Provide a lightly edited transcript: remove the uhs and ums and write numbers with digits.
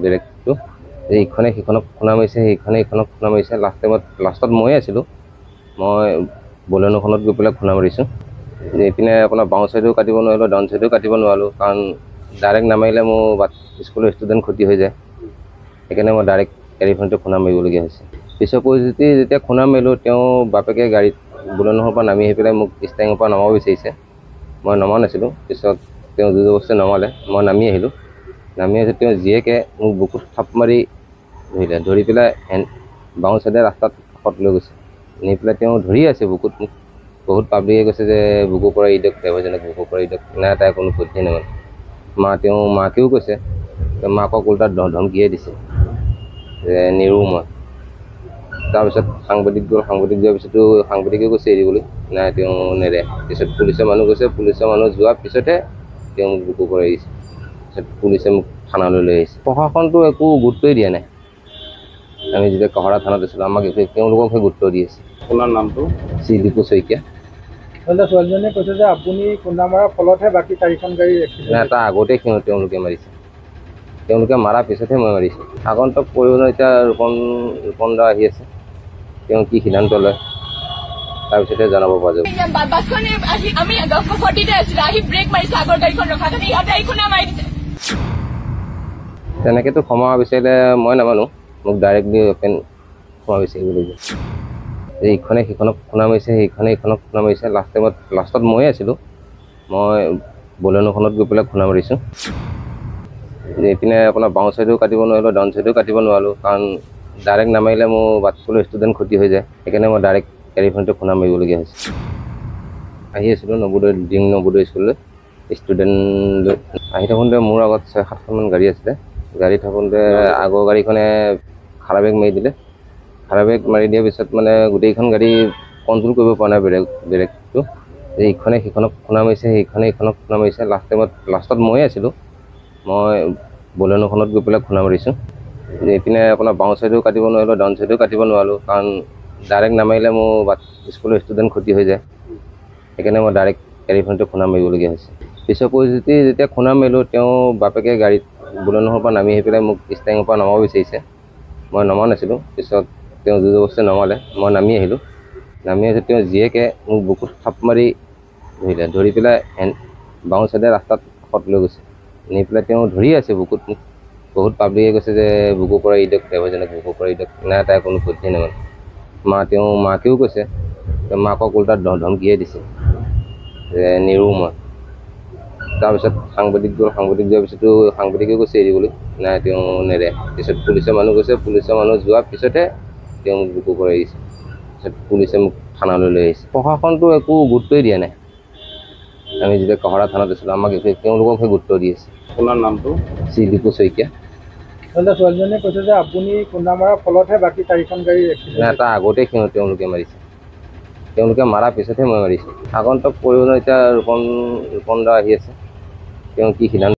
ব্ৰেকটো, যে ইখনে সিখনক খুন্দা মাৰিছে, সেইখনে ইখনক খুন্দা মাৰিছে। লাষ্ট টাইমত লাষ্টত ময়ে আছিলোঁ, মই বলেনোখনত গৈ পেলাই খুন্দা মাৰিছোঁ। এইপিনে আপোনাৰ বাওঁ চাইডেও কাটিব নোৱাৰিলোঁ, ডাউন চাইডেও কাটিব নোৱাৰিলোঁ, কাৰণ ডাইৰেক্ট নামাৰিলে মোৰ স্কুলৰ ষ্টুডেণ্ট ক্ষতি হৈ যায়। সেইকাৰণে মই ডাইৰেক্ট গাড়ীখনতে খুন্দা মাৰিবলগীয়া হৈছে। পিছৰ পৰিস্থিতি যেতিয়া খুন্দা মাৰিলোঁ, তেওঁ বাপেকে গাড়ীত বলেনোখনৰ পৰা নামি আহি পেলাই মোক ষ্টেঙৰ পৰা নমাব বিচাৰিছে। মই নমা নাছিলোঁ। পিছত তেওঁ জোৰ জবৰদস্তি নমালে, মই নামি আহিলোঁ। নামি আহি তেওঁ জীয়েকে মোক বুকুত থাপ মাৰি ধৰিলে, ধৰি পেলাই বাওঁ চাইডে ৰাস্তাত কাষত লৈ গৈছে। নি পেলাই তেওঁ ধৰি আছে বুকুত মোক। বহুত পাব্লিকে কৈছে যে বুকুৰ পৰা এৰি দিয়ক ড্ৰাইভাৰজনক, বুকুৰ পৰা এৰি দিয়ক। নাই, তাই কোনো পধ্যেই নামানে। তেওঁ মাকেও কৈছে, মাকক উল্টা ধমকিয়ে দিছে যে নেৰোঁ মই। তাৰপিছত সাংবাদিক গ'ল, সাংবাদিক যোৱাৰ পিছতো সাংবাদিকে কৈছে এৰিবলৈ, নাই তেওঁ নেৰে। পিছত পুলিচৰ মানুহ গৈছে, পুলিচৰ মানুহ যোৱাৰ পিছতহে তেওঁ মোক বুকুৰ পৰা এৰিছে। পিছত পুলিচে মোক থানালৈ লৈ আহিছে। প্ৰশাসনটো একো গুৰুত্বই দিয়া নাই। আমি যেতিয়া কহৰা থানাত আছিলোঁ, আমাক একো তেওঁলোককহে গুৰুত্ব দি আছে। আপোনাৰ নামটো? শ্ৰী দীপু শইকীয়া। ছোৱালীজনীয়ে কৈছে যে আপুনি খুন্দা মৰাৰ ফলতহে বাকী চাৰিখন গাড়ী এক্সিডেণ্ট। নাই, তাৰ আগতে তেওঁলোকে মাৰিছে। তেওঁলোকে মাৰাৰ পিছতহে মই মাৰিছোঁ। আগন্তুক পৰিবহণ এতিয়া ৰূপন দা আহি আছে, তেওঁ কি সিদ্ধান্ত লয় তাৰপিছতহে জনাব পৰা যাব। বাছখনে আহি আমি 40তে আছিলো, আহি ব্ৰেক মাৰিছে, আগৰ গাড়ীখন ৰখা কাৰণে ইহঁতে আহি খুন্দা মাৰি দিছে। তেনেকেতো ক্ষমা বিচাৰিলে মই নামানো, মোক ডাইৰেক্টলি অপেন ক্ষমা বিচাৰিব লাগিব। যে ইখনে সিখনক খুন্দা মাৰিছে, সেইখনে ইখনক খুন্দা মাৰিছে। লাষ্ট টাইমত লাষ্টত ময়ে আছিলোঁ, মই বলেনোখনত গৈ পেলাই খুন্দা মাৰিছোঁ। এইপিনে আপোনাৰ বাওঁ চাইডেও কাটিব নোৱাৰিলোঁ, ডাউন চাইডেও কাটিব নোৱাৰিলোঁ, কাৰণ ডাইৰেক্ট নামাৰিলে মোৰ স্কুলৰ ষ্টুডেণ্ট ক্ষতি হৈ যায়। সেইকাৰণে মই ডাইৰেক্ট গাড়ীখনতে খুন্দা মাৰিবলগীয়া হৈছে। আহি আছিলোঁ নৱোদয়, ডিং নৱোদয় স্কুললৈ ষ্টুডেণ্ট আহি থাকোঁতে মোৰ আগত 6-7খনমান গাড়ী আছিলে। গাড়ী থাকোঁতে আগৰ গাড়ীখনে খাৰা ব্ৰেক মাৰি দিলে। খাৰা ব্ৰেক মাৰি দিয়াৰ পিছত মানে গোটেইখন গাড়ী কণ্ট্ৰল কৰিব পৰা নাই ব্ৰেকটো, যে ইখনে সিখনক খুন্দা মাৰিছে, সেইখনে ইখনক খুন্দা মাৰিছে। লাষ্ট টাইমত লাষ্টত ময়ে আছিলোঁ, মই বলেনোখনত গৈ পেলাই খুন্দা মাৰিছোঁ। এইপিনে আপোনাৰ বাওঁ চাইডেও কাটিব নোৱাৰিলোঁ, ডাউন চাইডেও কাটিব নোৱাৰিলোঁ, কাৰণ ডাইৰেক্ট নামাৰিলে মোৰ স্কুলৰ ষ্টুডেণ্ট ক্ষতি হৈ যায়। সেইকাৰণে মই ডাইৰেক্ট গাড়ীখনতে খুন্দা মাৰিবলগীয়া হৈছে। পিছৰ পৰিস্থিতি যেতিয়া খুন্দা মাৰিলোঁ, তেওঁ বাপেকে গাড়ীত বলেনোখনৰ পৰা নামি আহি পেলাই মোক ষ্টেঙৰ পৰা নমাব বিচাৰিছে। মই নমা নাছিলোঁ। পিছত তেওঁ জোৰ জবৰদস্তি নমালে, মই নামি আহিলোঁ। নামি আহি তেওঁ জীয়েকে মোক বুকুত থাপ মাৰি ধৰিলে, ধৰি পেলাই বাওঁ চাইডে ৰাস্তাত কাষত লৈ গৈছে। নি পেলাই তেওঁ ধৰি আছে বুকুত মোক। বহুত পাব্লিকে কৈছে যে বুকুৰ পৰা এৰি দিয়ক ড্ৰাইভাৰজনক, বুকুৰ পৰা এৰি দিয়ক। নাই, তাই কোনো পধ্যেই নামানে। তেওঁ মাকেও কৈছে, মাকক উল্টা ধমকিয়ে দিছে যে নেৰোঁ মই। তাৰপিছত সাংবাদিক গ'ল, সাংবাদিক যোৱাৰ পিছতো সাংবাদিকে কৈছে এৰিবলৈ, নাই তেওঁ নেৰে। পিছত পুলিচৰ মানুহ গৈছে, পুলিচৰ মানুহ যোৱাৰ পিছতহে তেওঁ মোক বুকুৰ পৰা এৰিছে। পিছত পুলিচে মোক থানালৈ লৈ আহিছে। প্ৰশাসনটো একো গুৰুত্বই দিয়া নাই। আমি যেতিয়া কহৰা থানাত আছিলোঁ, আমাক একো তেওঁলোককহে গুৰুত্ব দি আছে। আপোনাৰ নামটো? শ্ৰী দীপু শইকীয়া। ছোৱালীজনীয়ে কৈছে যে আপুনি খুন্দা মৰাৰ ফলতহে বাকী চাৰিখন গাড়ী এক্সিডেণ্ট। নাই, তাৰ আগতে তেওঁলোকে মাৰিছে। তেওঁলোকে মাৰাৰ পিছতহে মই মাৰিছোঁ। আগন্তুক পৰিবহণ এতিয়া ৰূপন দা আহি আছে, তেওঁ কি সিদ্ধান্ত